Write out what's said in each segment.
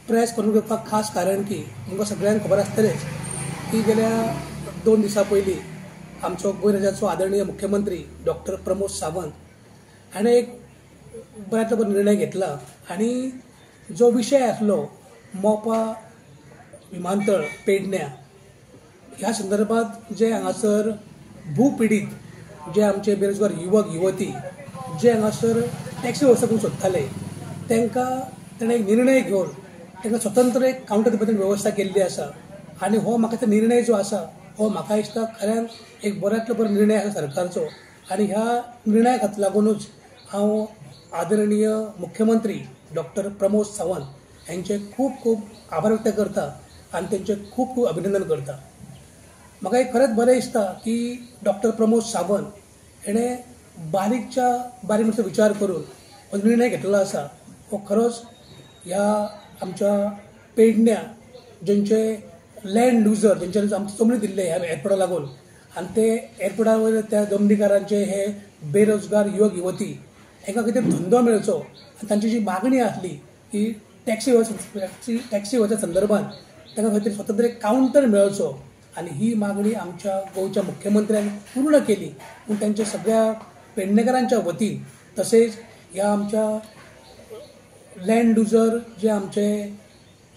Press करून घेवपाक खास कारण की तुमकां सगळ्यांक खबर आसतलेंच की गेल्या 2 दिसां पयलीं आमचो गोंय राज्याचो आदरणीय मुख्यमंत्री डॉक्टर प्रमोद सावंत हाणें एक बऱ्यांतलो बरो निर्णय घेतला आनी जो विशय आसलो मोपा विमानतळ पेडण्या ह्या संदर्भात जे हांगासर भूपिडीत जे आमचे बेरोजगार युवक युवती जे हांगासर टॅक्सी वेवस्था करूंक सोदताले तांकां ताणें एक निर्णय घेवन तांकां स्वतंत्र एक कावंटर दिवपाची वेवस्था केल्ली आसा. आनी हो म्हाका तो निर्णय जो आसा हो म्हाका दिसता खऱ्यान एक बऱ्यांतलो बरो निर्णय आसा सरकारचो. आनी ह्या निर्णयाक लागुनूच हांव आदरणीय मुख्यमंत्री डॉक्टर प्रमोद सावंत हांचे खूब खूब आभार व्यक्त करता आनी तांचें खूब खूब अभिनंदन करता. म्हाका एक खरेंच बरें दिसता की डॉक्टर प्रमोद सावंत हेणें बारीकच्या बारीक म्हणसर विचार करून हो निर्णय घेतलेलो आसा. हो खरोच ह्या आमच्या पेडण्या जेंचे लँड लुजर जेंच्यांनी आमकां जमनी दिल्ले ह्या एअरपोर्टा लागून आनी ते एअरपोर्टा वयले त्या जमनीकारांचे हे बेरोजगार युवक युवती हांकां कितें धंदो मेळचो आनी तांची जी मागणी आसली की टॅक्सी वेवस्था संदर्भात तांकां खंय तरी स्वतंत्र एक कावंटर मेळचो आनी ही मागणी आमच्या गोंयच्या मुख्यमंत्र्यान पूर्ण केली. पूण तांच्या सगळ्या पेडणेकारांच्या वतीन तसेच ह्या आमच्या लँड लुजर जे आमचे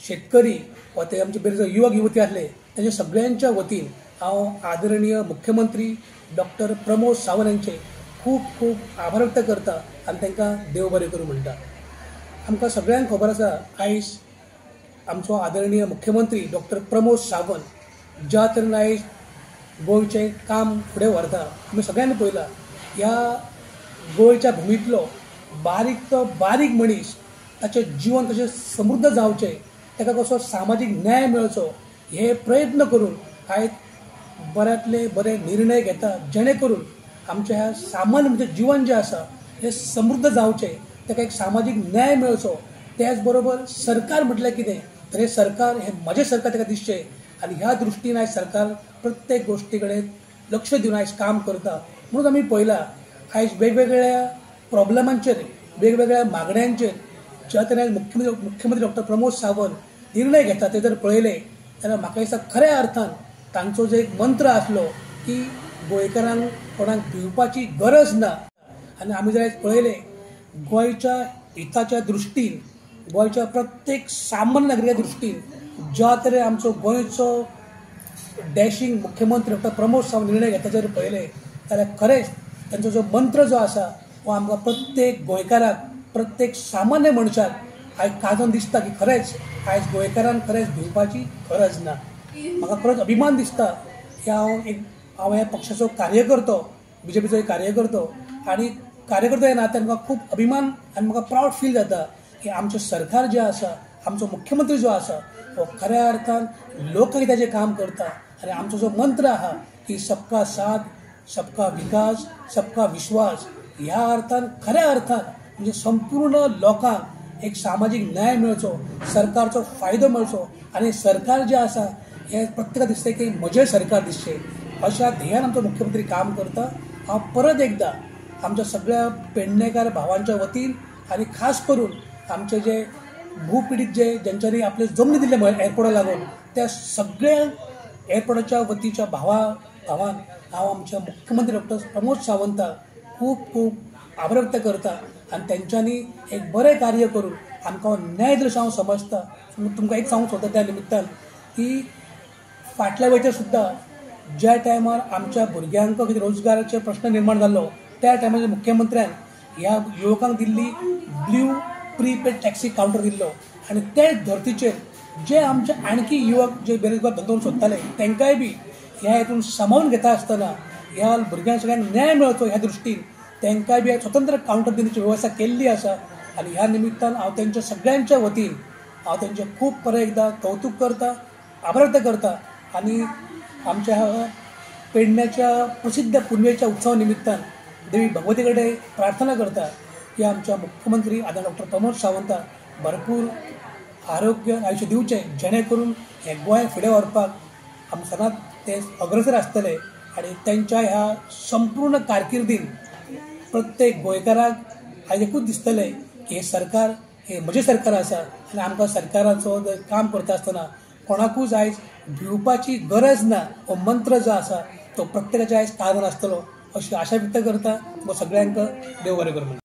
शेतकरी वा ते आमचे बेरोजगार युवक युवती आसले तांच्या सगळ्यांच्या वतीन हांव आदरणीय मुख्यमंत्री डॉक्टर प्रमोद सावंत हांचे खूब खूब आभार व्यक्त करता आनी तांकां देव बरें करूं म्हणटा. आमकां सगळ्यांक खबर आसा आयज आमचो आदरणीय मुख्यमंत्री डॉक्टर प्रमोद सावंत ज्या तरेन आयज गोंयचें काम फुडें व्हरता आमी सगळ्यांनी पळयलां. ह्या गोंयच्या भुमींतलो बारीक तो बारीक मनीस ताचें जिवन कशें समृद्ध जावचें, ताका कसो सामाजीक न्याय मेळचो हे प्रयत्न करून आयज बऱ्यांतले बरे निर्णय घेता जेणे करून आमच्या ह्या सामान्य म्हणजे जिवन जें आसा हें समृद्ध जावचें, ताका एक सामाजीक न्याय मेळचो. त्याच बरोबर सरकार म्हटल्यार कितें तर हें सरकार हें म्हजें सरकार ताका दिसचें आनी ह्या दृश्टीन आयज सरकार प्रत्येक गोश्टी कडेन लक्ष दिवन आयज काम करता. म्हणून आमी पळयलां आयज वेगवेगळ्या प्रॉब्लमांचेर वेगवेगळ्या मागण्यांचेर ज्या तरेन मुख्यमंत्री डॉक्टर प्रमोद सावंत निर्णय घेता ते जर पळयले जाल्यार म्हाका दिसता खऱ्या अर्थान तांचो जो एक मंत्र आसलो की गोंयकारांक कोणाक भिवपाची गरज ना. आनी आमी जर आयज पळयलें गोंयच्या हिताच्या दृश्टीन गोंयच्या प्रत्येक सामान्य नागरिका दृश्टीन ज्या तरेन आमचो गोंयचो डॅशिंग मुख्यमंत्री डॉक्टर प्रमोद सावंत निर्णय घेता जर पळयले जाल्यार खरेंच तांचो जो मंत्र जो आसा हो आमकां प्रत्येक गोंयकाराक प्रत्येक सामान्य मनशाक आयज काजून दिसता की खरेंच आयज गोंयकारांक खरेंच भिवपाची गरज ना. म्हाका खरोच अभिमान दिसता की हांव ह्या पक्षाचो कार्यकर्तो, बीजेपीचो एक कार्यकर्तो आनी कार्यकर्तो ह्या नात्यान म्हाका खूब अभिमान आनी म्हाका प्रावड फील जाता की आमचें सरकार जें आसा आमचो मुख्यमंत्री जो आसा हो खऱ्या अर्थान लोकहिताचें काम करता आनी आमचो जो मंत्र आहा की सबका साथ सबका विकास सबका विश्वास ह्या अर्थान खऱ्या अर्थान म्हणजे संपूर्ण लोकांक एक सामाजीक न्याय मेळचो, सरकारचो फायदो मेळचो आनी सरकार जें आसा हें प्रत्येकाक दिसता की म्हजें सरकार दिसचें अशा ध्येयान आमचो मुख्यमंत्री काम करता. हांव परत एकदां आमच्या सगळ्या पेडणेकार भावांच्या वतीन आनी खास करून आमचे जे भूपिडीत जे ज्यांच्यांनी आपले जमनी दिल्ले एअरपोर्टा लागून त्या सगळ्या एअरपोर्टाच्या वतीच्या भावान हांव आमच्या मुख्यमंत्री डॉक्टर प्रमोद सावंताक खूब खूब आभार व्यक्त करता आनी तेंच्यांनी एक बरें कार्य करून आमकां न्याय दिलो हांव समजता. तुमकां एक सांगूंक सोदता त्या निमित्तान की फाटल्या वेळचेर सुद्दां ज्या टायमार आमच्या भुरग्यांक कितें रोजगाराचे प्रश्न निर्माण जाल्लो त्या टायमार मुख्यमंत्र्यान ह्या युवकांक दिल्ली ब्ल्यू प्रीपेड टॅक्सी कावंटर दिल्लो आनी ते धर्तीचेर जे आमचे आणखी युवक जे बेरोजगार धंदो सोदताले तांकांय बी ह्या हितून सामावून घेता आसतना ह्या भुरग्यांक सगळ्यांक न्याय मेळचो ह्या दृश्टीन तांकांय बी स्वतंत्र कावंटर दिवपाची वेवस्था केल्ली आसा. आनी ह्या निमित्तान हांव तांच्या सगळ्यांच्या वतीन हांव तांचें खूब परत एकदां कौतूक करता, आभार व्यक्त करता आनी आमच्या पेडण्याच्या प्रसिद्ध पुनवेच्या उत्सवा निमित्तान देवी भगवती कडेन प्रार्थना करता की आमच्या मुख्यमंत्री आदरणीय डॉक्टर प्रमोद सावंताक भरपूर आरोग्य आयुश्य दिवचें जेणे करून हें गोंय फुडें व्हरपाक आमी सदांच ते अग्रसर आसतले आनी तांच्या ह्या संपूर्ण कारकिर्दीन प्रत्येक गोंयकाराक आयज एकूच दिसतलें की हें सरकार हें म्हजें सरकार आसा आनी आमकां सरकाराचो काम करता आसतना कोणाकूच आयज भिवपाची गरज ना हो मंत्र जो आसा तो प्रत्येकाच्या आयज कानार आसतलो अशी आशा व्यक्त करता. सगळ्यांक देव बरें करूं.